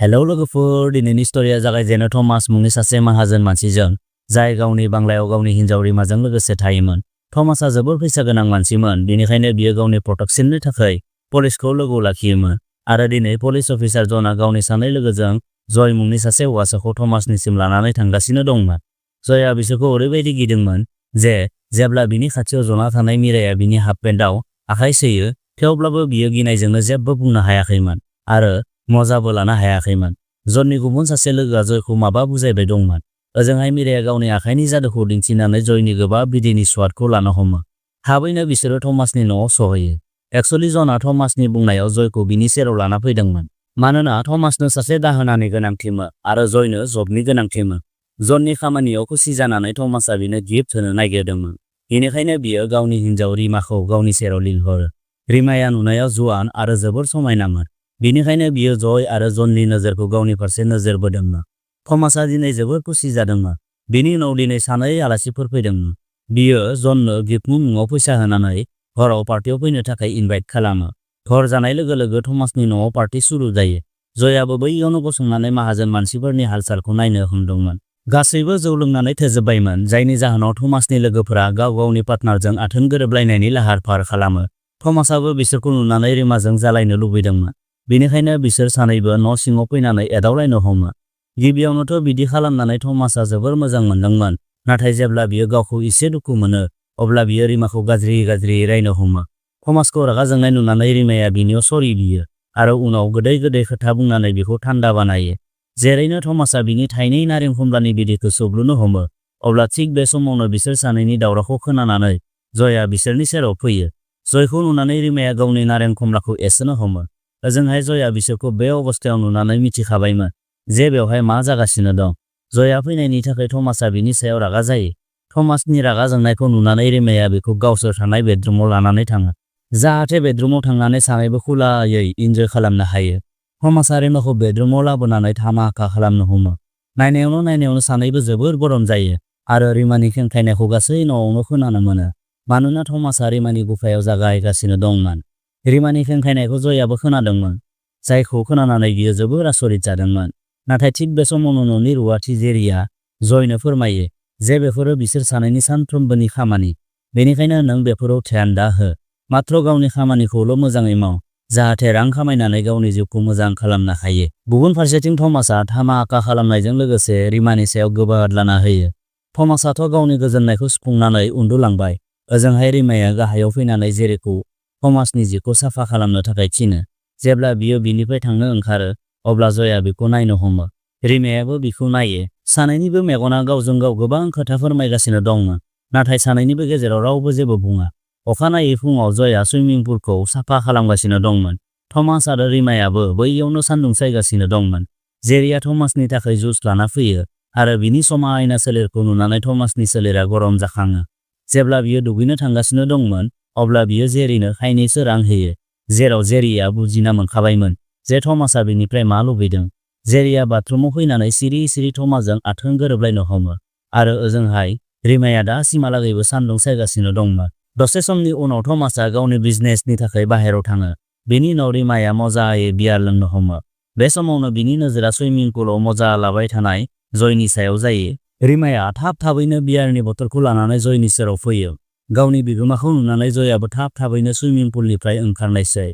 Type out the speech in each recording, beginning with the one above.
Hello लोगोफोर, दिनैनि स्ट'रिया जागायजेनो थमास मुंनि सासे माहाजोन मानसिजों, जाय गावनि बांलायाव गावनि हिन्जाव रिमाजों लोगोसे थायोमोन। थमासआ जोबोर फैसा गोनां मानसिमोन, बेनिखायनो बियो गावनि प्रटेक्शननि थाखाय पुलिसखौ लोगोआव लाखियोमोन। आरो दिनै पुलिस अफिसार ज'ना गावनि सानै लोगोजों जय मुंनि सासे हौवासाखौ थमासनिसिम लानानै थांगासिनो दंमोन। जयआ बिसोरखौ ओरैबायदि गिदोंमोन जे जेब्ला बिनि खाथियाव जना थानाय मीराया बिनि हाफ पेन्टआव आखाइ सोयो, थेवब्लाबो बियो गिनायजोंनो जेबो बुंनो हायाखैमोन आरो मजाबो लानो हायाखैमोन। जननि गुबुन सासे लोगोआ जयखौ माबा बुजायबाय दंमोन। ओजोंहाय मीराया गावनि आखाइनि जादुखौ दिन्थिनानै जयनि गोबाब बिदैनि स्वादखौ लानो हमो। थाबैनो बिसोरो थमासनि न'आव सहैयो। एक्चुअली ज'ना थमासनि बुंनायाव जयखौ बिनि सेराव लाना फैदोंमोन, मानोना थमासनो सासे दाहोनानि गोनांथिमोन आरो जयनो जबनि गोनांथिमोन। जननि खामानियाव खुसि जानानै थमासआ बिनो गिफ्ट होनो नागिरदोंमोन। बेनिखायनो बियो गावनि हिन्जाव रिमाखौ गावनि सेराव लिंहरो। रिमाया नुनायाव जुवान आरो जोबोर समायनामोन, बेनिखायनो बियो जय आरो जननि नोजोरखौ गावनि फारसे नोजोर बोदोंमोन। थमासआ दिनै जोबोर खुसि जादोंमोन। बेनि उनाव दिनै सानै आलासिफोर फैदोंमोन। बियो जननो गिफ्टनि मुङाव फैसा होनानै हराव पार्टियाव फैनो थाखाय इनभाइट खालामो। हर जानाय लोगो लोगो थमासनि न'आव पार्टी सुरु जायो। जयाबो बैयावनो गसंनानै माहाजोन मानसिफोरनि हालसालखौ नायनो हमदोंमोन। गासैबो जौ लोंनानै थोजोबबायमोन, जायनि जाहोनाव थमासनि लोगोफोरा गाव गावनि पार्टनारजों आथोन गोरोबलायनायनि लाहार फाहार खालामो। थमासआबो बिसोरखौ नुनानै रिमाजों जालायनो लुबैदोंमोन, बेनिखायनो बिसोर सानैबो न' सिङाव फैनानै एदावलायनो हमो। गिबियावनोथ' बिदि खालामनानै थमासआ जोबोर मोजां मोनदोंमोन, नाथाय जेब्ला बियो गावखौ एसे दुखु मोनो, अब्ला बियो रिमाखौ गाज्रि रायनो हमो। थमासखौ रागा जोंनाय नुनानै रिमाया बिनियाव सरि बियो आरो उनाव गोदै खोथा बुंनानै बिखौ थान्दा बानायो। जेरैनो थमासआ बिनि थाइनै नारें खमलानि बिदैखौ सोबलुनो हमो, अब्ला थिग बे समावनो बिसोर सानैनि दावरावखौ खोनानानै जयआ बिसोरनि सेराव फैयो। जयखौ नुनानै रिमाया गावनि नारें खमलाखौ एरसोनो हमो। ओजोंहाय जयआ बिसोरखौ बे अबस्थायाव नुनानै मिथिखाबायमोन जे बेवहाय मा जागासिनो दं। जयआ फैनायनि थाखाय थमासआ बिनि सायाव रागा जायो। थमासनि रागा जोंनायखौ नुनानै रिमाया बिखौ गावसोर थानाय बेडरुमाव लानानै थाङो, जाहाथे बेडरुमाव थांनानै सानैबो खुलायै इन्जय खालामनो हायो। थमासआ रिमाखौ बेडरुमाव लाबोनानै धामाका खालामनो हमो। नायनायावनो सानैबो जोबोर गरम जायो आरो रिमानि खेंखायनायखौ गासै न'आवनो खोनानो मोनो, मानोना थमासआ रिमानि गुफायाव जागायगासिनो दंमोन। रिमानि खेंखायनायखौ जयाबो खोनादोंमोन, जायखौ खोनानानै बियो जोबोर आसरित जादोंमोन। नाथाय थिग बे समावनो न'नि रुवाथि जेरिया जयनो फोरमायो जे बेफोरो बिसोर सानैनि सानफ्रोमबोनि खामानि, बेनिखायनो नों बेफोराव ध्यान दा हो, मात्र गावनि खामानिखौल' मोजाङै माव, जाहाथे रां खामायनानै गावनि जिउखौ मोजां खालामनो हायो। गुबुन फारसेथिं थमासआ धामाका खालामनायजों लोगोसे रिमानि सायाव गोबाद लाना होयो। थमासआथ' गावनि गोजोननायखौ सुफुंनानै उन्दुलांबाय। ओजोंहाय रिमाया गाहायाव फैनानै जेरिखौ थमासनि जिखौ साफा खालामनो थाखाय थिनो। जेब्ला बियो बिनिफ्राय थांनो ओंखारो, अब्ला जयआ बिखौ नायनो हमो। रिमायाबो बिखौ नायो। सानैनिबो मेगना गावजों गाव गोबां खोथा फोरमायगासिनो दंमोन, नाथाय सानैनिबो गेजेराव रावबो जेबो बुङा। अखानायै फुङाव जयआ सुइमिं पुलखौ साफा खालामगासिनो दंमोन। थमास आरो रिमायाबो बैयावनो सान्दुं सायगासिनो दंमोन। जेरिया थमासनि थाखाय जुस लाना फैयो आरो बिनि समायना सोलेरखौ नुनानै थमासनि सोलेरा गरम जाखाङो। जेब्ला बियो दुगैनो थांगासिनो दंमोन, अब्ला बियो जेरिनो खायनैसो रां होयो, जेराव जेरिया बुजिना मोनखाबायमोन जे थमासआ बिनिफ्राय मा लुबैदों। जेरिया बाथरुमाव फैनानै सिरि थमासजों आथोन गोरोबलायनो हमो आरो ओजोंहाय रिमाया दासिमहालागैबो सान्दुं सायगासिनो दंमोन। दसे समनि उनाव थमासआ गावनि बिजनेसनि थाखाय बाहेरायाव थाङो। बेनि उनाव रिमाया मजायै बियार लोंनो हमो। बे समावनो बिनि नोजोरा सुइमिं पुलाव मजा लाबाय थानाय जयनि सायाव जायो। रिमाया थाबैनो बियारनि बथलखौ लानानै जयनि सेराव फैयो। गावनि बिगोमाखौ नुनानै जयाबो थाबैनो सुइमिं पुलनिफ्राय ओंखारनायसै।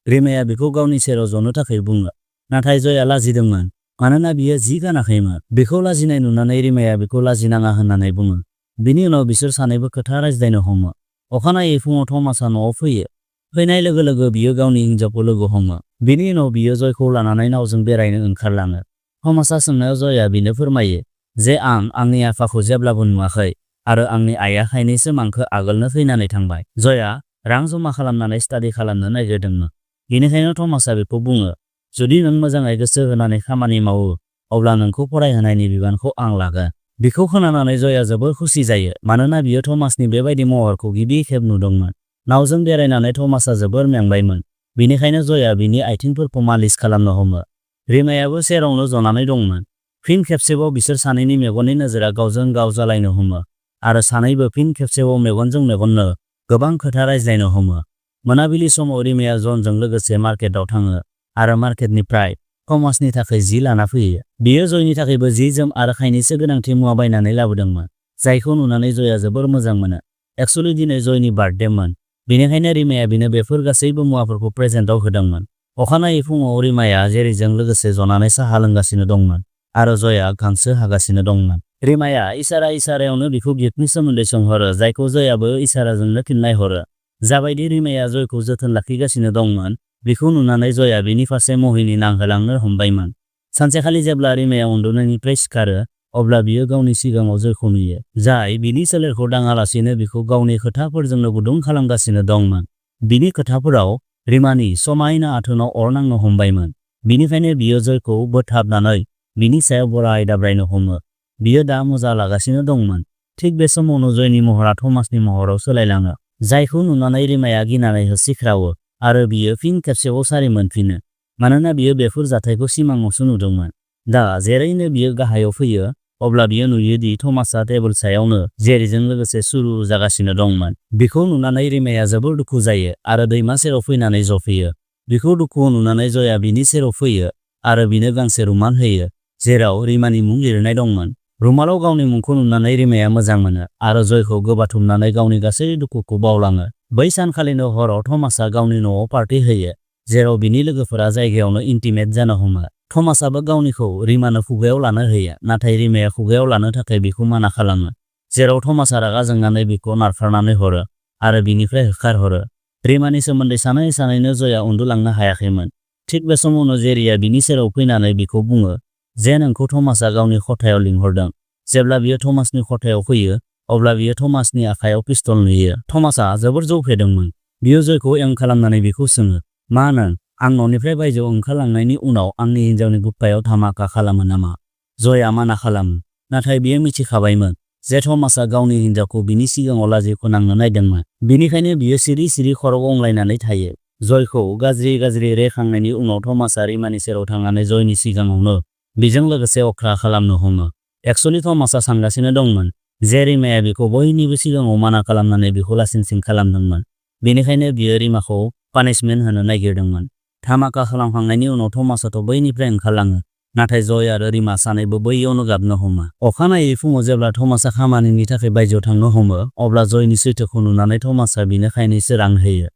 रिमाया बिखौ गावनि सेराव जनो थाखाय बुङो, नाथाय जयआ लाजिदोंमोन, मानोना बियो जि गानाखैमोन। बिखौ लाजिनाय नुनानै रिमाया बिखौ लाजिनाङा होननानै बुङो। बिनि उनाव बिसोर सानैबो खोथा रायज्लायनो हमो। अखानायै फुङाव थमासआ न'आव फैयो। फैनाय लोगो लोगो बियो गावनि हिन्जावखौ लोगो हमो। बिनि उनाव बियो जयखौ लानानै नावजों बेरायनो ओंखारलाङो। थमासआ सोंनायाव जयआ बिनो फोरमायो जे आंनि आफाखौ जेब्लाबो नुवाखै आरो आंनि आइया खायनैसो मानखौ आगोलनो थैनानै थांबाय। जयआ रां जमा खालामनानै स्टाडि खालामनो नागिरदोंमोन, बेनिखायनो थमासआ बेखौ बुङो, जुदि नों मोजाङै गोसो होनानै खामानि मावो, अब्ला नोंखौ फरायहोनायनि बिबानखौ आं लागोन। बिखौ खोनानानै जयआ जोबोर खुसि जायो, मानोना बियो थमासनि बेबायदि महरखौ गिबि खेब नुदोंमोन। नावजों बेरायनानै थमासआ जोबोर मेंबायमोन, बेनिखायनो जयआ बिनि आथिंफोरखौ मालिस खालामनो हमो। रिमायाबो सेरावनो जनानै दंमोन। फिन खेबसेबाव बिसोर सानैनि मेगननि नोजोरा गावजों गाव जालायनो हमो आरो सानैबो फिन खेबसेबाव मेगनजों मेगननो गोबां खोथा रायज्लायनो हमो। मोनाबिलि समाव रिमाया जनजों लोगोसे मार्केटआव थाङो आरो मार्केटनिफ्राय थमासनि थाखाय जि लाना फैयो। बियो जयनि थाखायबो जि जोम आरो खायनैसो गोनांथि मुवा बायनानै लाबोदोंमोन, जायखौ नुनानै जयआ जोबोर मोजां मोनो। एक्चुअली दिनै जयनि बार्थडेमोन, बेनिखायनो रिमाया बिनो बेफोर गासैबो मुवाफोरखौ प्रेजेन्टआव होदोंमोन। अखानायै फुङाव रिमाया जेरीजों लोगोसे जनानै साहा लोंगासिनो दंमोन आरो जयआ गांसो हागासिनो दंमोन। रिमाया इसारायावनो बिखौ गिफ्टनि सोमोन्दै सोंहरो, जायखौ जयआबो इसाराजोंनो फिननाय हरो। जाबायदि रिमाया जयखौ जोथोन लाखिगासिनो दंमोन, बिखौ नुनानै जयआ बिनि फारसे मोहिनी नांहोलांनो हमबायमोन। सानसेखालि जेब्ला रिमाया उन्दुनायनिफ्राय सिखारो, अब्ला बियो गावनि सिगाङाव जयखौ नुयो, जाय बिनि सोलेरखौ दाङालासिनो बिखौ गावनि खोथाफोरजोंनो गुदुं खालामगासिनो दंमोन। बिनि खोथाफोराव रिमानि समायना आथोनाव अर नांनो हमबायमोन। बिनिखायनो बियो जयखौ बोथाबनानै बिनि सायाव बराय दाब्रायनो हमो। बियो दा मजा लागासिनो दंमोन। थिग बे समावनो जयनि महरा थमासनि महराव सोलायलाङो, जायखौ नुनानै रिमाया गिनानै होसिख्रावो आरो बियो फिन खेबसेबाव सारि मोनफिनो, मानोना बियो बेफोर जाथायखौ सिमाङावसो नुदोंमोन। दा जेरैनो बियो गाहायाव फैयो, अब्ला बियो नुयो दि थमासआ टेबोल सायावनो जेरीजों लोगोसे सुरु जागासिनो दंमोन। बिखौ नुनानै रिमाया जोबोर दुखु जायो आरो दैमा सेराव फैनानै जफैयो। बिखौ दुखुआव नुनानै जयआ बिनि सेराव फैयो आरो बिनो गांसे रुमाल होयो, जेराव रिमानि मुं लिरनाय दंमोन। रुमालाव गावनि मुंखौ नुनानै रिमाया मोजां मोनो आरो जयखौ गोबाथुमनानै गावनि गासै दुखुखौ बावलाङो। बै सानखालिनो हराव थमासआ गावनि न'आव पार्टी होयो, जेराव बिनि लोगोफोरा जायगायावनो इन्टिमेट जानो हमो। थमासआबो गावनिखौ रिमानो खुगायाव लानो होयो, नाथाय रिमाया खुगायाव लानो थाखाय बिखौ माना खालामो, जेराव थमासआ रागा जोंनानै बिखौ नारखारनानै हरो आरो बिनिफ्राय होखारहरो। रिमानि सोमोन्दै सानैनो जयआ उन्दुलांनो हायाखैमोन। थिग बे समावनो जेरीया बिनि सेराव फैनानै बिखौ बुङो जे नोंखौ थमासआ गावनि खथायाव लिंहरदों। जेब्ला बियो थमासनि खथायाव फैयो, अब्ला बियो थमासनि आखायाव पिस्तल नुयो। थमासआ जोबोर जौफेदोंमोन। बियो जयखौ एम खालामनानै बिखौ सोङो, मा नों आं न'निफ्राय बायजोआव ओंखारलांनायनि उनाव आंनि हिन्जावनि गुप्पायाव धामाका खालामो नामा? जयआ माना खालामो, नाथाय बियो मिथिखाबायमोन जे थमासआ गावनि हिन्जावखौ बिनि सिगाङाव लाजि फोनांनो नायदोंमोन। बिनिखायनो बियो सिरि खर' गंग्लायनानै थायो। जयखौ गाज्रि रेखांनायनि उनाव थमासआ रिमानि सेराव थांनानै जयनि सिगाङावनो बिजों लोगोसे अख्रा खालामनो हमो। एक्चुअली थमासआ सानगासिनो दंमोन जे रिमाया बिखौ बयनिबो सिगाङाव माना खालामनानै बिखौ लासिंसिं खालामदोंमोन। बेनिखायनो बियो रिमाखौ पानिशमेन्ट होनो नागिरदोंमन। धामाका खालामखांनायनि उनाव थमासआथ' बैनिफ्राय ओंखारलाङो, नाथाय जय आरो रिमा सानैबो बैयावनो गाबनो हमो। अखानायै फुङाव जेब्ला थमासआ खामानिनि थाखाय बायजोआव थांनो हमो, अब्ला जयनि सैथोखौ नुनानै थमासआ बिनो खायनैसो रां होयो।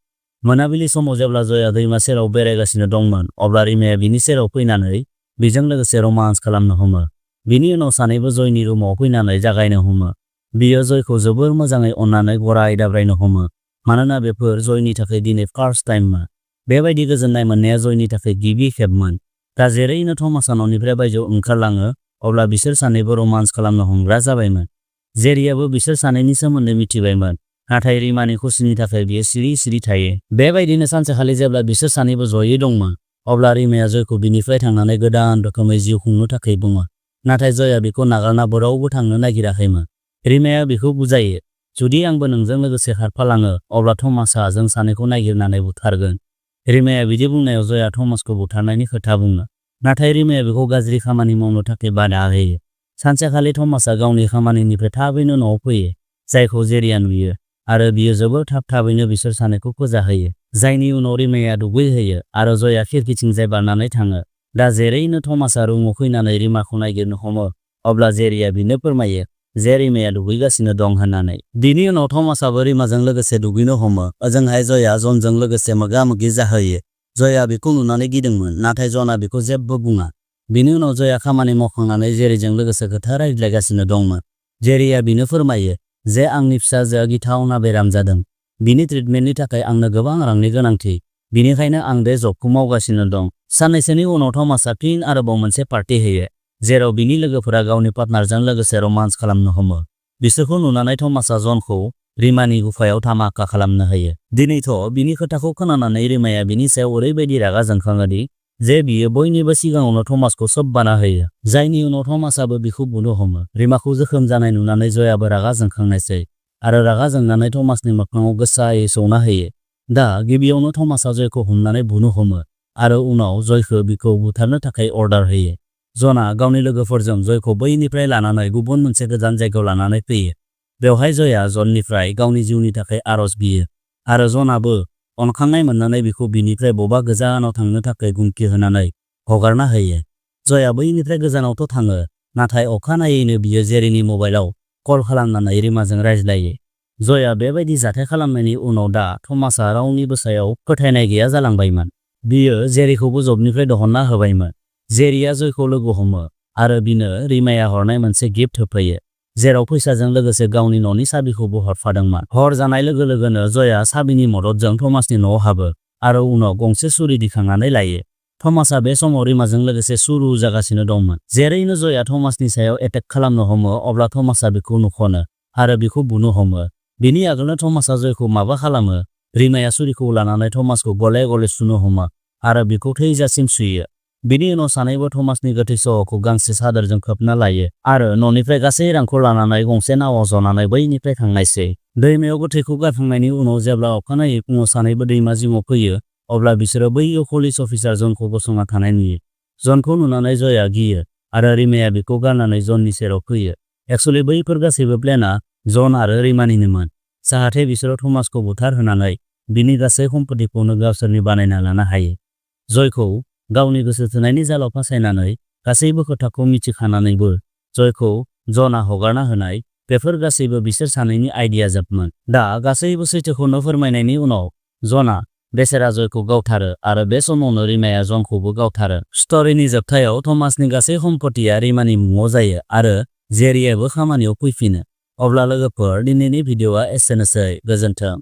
मोनाबिलि समाव जेब्ला जयआ दैमा सेराव बेरायगासिनो दंमोन, अब्ला रिमाया बिनि सेराव फैनानै बिजों लोगोसे रमान्स खालामनो हमो। बिनि उनाव सानैबो जयनि रुमाव फैनानै जागायनो हमो। बियो जयखौ जोबोर मोजाङै अननानै गराय दाब्रायनो हमो, मानोना बेफोर जयनि थाखाय दिनै फार्स्ट टाइममोन। बेबायदि गोजोननाय मोननाया जयनि थाखाय गिबि खेबमोन। दा जेरैनो थमासआ न'निफ्राय बायजोआव ओंखारलाङो, अब्ला बिसोर सानैबो रमान्स खालामनो हमग्रा जाबायमोन। जेरीयाबो बिसोर सानैनि सोमोन्दै मिथिबायमोन, नाथाय रिमानि खुसिनि थाखाय बियो सिरि थायो। बेबायदिनो सानसेखालि जेब्ला बिसोर सानैबो जयै दंमोन, अब्ला रिमाया जयखौ बिनिफ्राय थांनानै गोदान रोखोमै जिउ खुंनो थाखाय बुङो, नाथाय जयआ बिखौ नागारना बोरावबो थांनो नागिराखैमोन। रिमाया बिखौ बुजायो, जुदि आंबो नोंजों लोगोसे खारफालाङो, अब्ला थमासआ जों सानैखौ नागिरनानै बुथारगोन। रिमाया बिदि बुंनायाव जयआ थमासखौ बुथारनायनि खोथा बुङो, नाथाय रिमाया बिखौ गाज्रि खामानि मावनो थाखाय बादा होयो। सानसेखालि थमासआ गावनि खामानिनिफ्राय थाबैनो न'आव फैयो, जायखौ जेरीया नुयो, आरो बियो जोबोर थाबैनो बिसोर सानैखौ फोजाहोयो। जायनि उनाव रिमाया दुगैहोयो आरो जयआ खिरखिथिंजाय बारनानै थाङो। दा जेरैनो थमासआ रुमाव फैनानै रिमाखौ नागिरनो हमो, अब्ला जेरीया बिनो फोरमायो जे रिमाया दुगैगासिनो दं होननानै। बिनि उनाव थमासआबो रिमाजों लोगोसे दुगैनो हमो। ओजोंहाय जयआ जनजों लोगोसे मोगा-मोगि जाहैयो। जयआ बिखौ नुनानै गिदोंमोन, नाथाय जना बिखौ जेबो बुङा। बिनि उनाव जयआ खामानि मावखांनानै जेरीजों लोगोसे खोथा रायज्लायगासिनो दंमोन। जेरीया बिनो फोरमायो जे आंनि फिसाजोआ गिथावना बेराम जादों। बिनि ट्रिटमेन्टनि थाखाय आंनो गोबां रांनि गोनांथि, बेनिखायनो आं बे जबखौ मावगासिनो दं। साननैसोनि उनाव थमासआ फिन आरोबाव मोनसे पार्टी होयो, जेराव बिनि लोगोफोरा गावनि पार्टनारजों लोगोसे रमान्स खालामनो हमो। बिसोरखौ नुनानै थमासआ जनखौ रिमानि गुफायाव धामाका खालामनो होयो। दिनैथ' बिनि खोथाखौ खोनानानै रिमाया बिनि सायाव ओरैबायदि रागा जोंखाङो दि जे बियो बयनिबो सिगाङावनो थमासखौ सोबबाना होयो, जायनि उनाव थमासआबो बिखौ बुनो हमो। रिमाखौ जोखोम जानाय नुनानै जयाबो रागा जोंखांनायसै आरो रागा जोंनानै थमासनि मोखाङाव गोसायै सौना होयो। दा गिबियावनो थमासआ जयखौ हमनानै बुनो हमो आरो उनाव जयखौ बिखौ बुथारनो थाखाय अर्डार होयो। जना गावनि लोगोफोरजों जयखौ बैनिफ्राय लानानै गुबुन मोनसे गोजान जायगायाव लानानै फैयो। बेवहाय जयआ जननिफ्राय गावनि जिउनि थाखाय आरज बियो आरो जनाबो अनखांनाय मोननानै बिखौ बिनिफ्राय बबेबा गोजानाव थांनो थाखाय गुंखि होनानै हगारना होयो। जयआ बैनिफ्राय गोजानावथ' थाङो, नाथाय अखानायैनो बियो जेरीनि मबाइलाव कल खालामनानै रिमाजों रायज्लायो। जयआ बेबायदि जाथाय खालामनायनि उनाव दा थमासआ रावनिबो सायाव फोथायनाय गैया जालांबायमोन। बियो जेरीखौबो जबनिफ्राय दिहुनना होबायमोन। जेरीआ जयखौ लोगो हमो आरो बिनो रिमाया हरनाय मोनसे गिफ्ट होफैयो, जेराव फैसाजों लोगोसे गावनि न'नि साबिखौबो हरफादोंमोन। हर जानाय लोगो लोगोनो जयआ साबिनि मददजों थमासनि न'आव हाबो आरो उनाव गंसे सुरि दिखांनानै लायो। थमासआ बे समाव रिमाजों लोगोसे सुरु जागासिनो दंमोन। जेरैनो जयआ थमासनि सायाव एटेक खालामनो हमो, अब्ला थमासआ बिखौ नुख'नो आरो बिखौ बुनो हमो। बिनि आगोलनो थमासआ जयखौ माबा खालामो। रिमाया सुरिखौ लानानै थमासखौ गले गले सुनो हमो आरो बिखौ थैजासिम सुयो। बिनि उनाव सानैबो थमासनि गोथै सह'खौ गांसे सादोरजों खोबना लायो आरो न'निफ्राय गासै रांखौ लानानै गंसे नावआव जनानै बैनिफ्राय थांनायसै। दैमायाव गोथैखौ गारखांनायनि उनाव जेब्ला अखानायै फुङाव सानैबो दैमा जिङाव फैयो, अब्ला बिसोरो बैयाव पुलिस अफिसार जनखौ गसंना थानाय नुयो। जनखौ नुनानै जयआ गियो आरो रिमाया बिखौ गारनानै जननि सेराव फैयो। एक्चुअली बैफोर गासैबो प्लेनआ जन आरो रिमानिनोमोन, जाहाथे बिसोरो थमासखौ बुथारहोनानै बिनि गासै सम्पथिखौनो गावसोरनि बानायना लानो हायो। जयखौ गावनि गोसो थोनायनि जालाव फासायनानै गासैबो खोथाखौ मिथिखानानैबो जयखौ जनआ हगारना होनाय, बेफोर गासैबो बिसोर सानैनि आइडिया जोबमोन। दा गासैबो सैथोखौनो फोरमायनायनि उनाव जनआ बेसेरा जयखौ गावथारो आरो बे समावनो रिमाया जनखौबो गावथारो। स्ट'रीनि जोबथायाव थमासनि गासै सम्पथिया रिमानि मुङाव जायो आरो जेरीआबो खामानियाव फैफिनो। अब्ला लोगोफोर, दिनैनि भिडिअ'आ एसेनोसै। गोजोन्थों।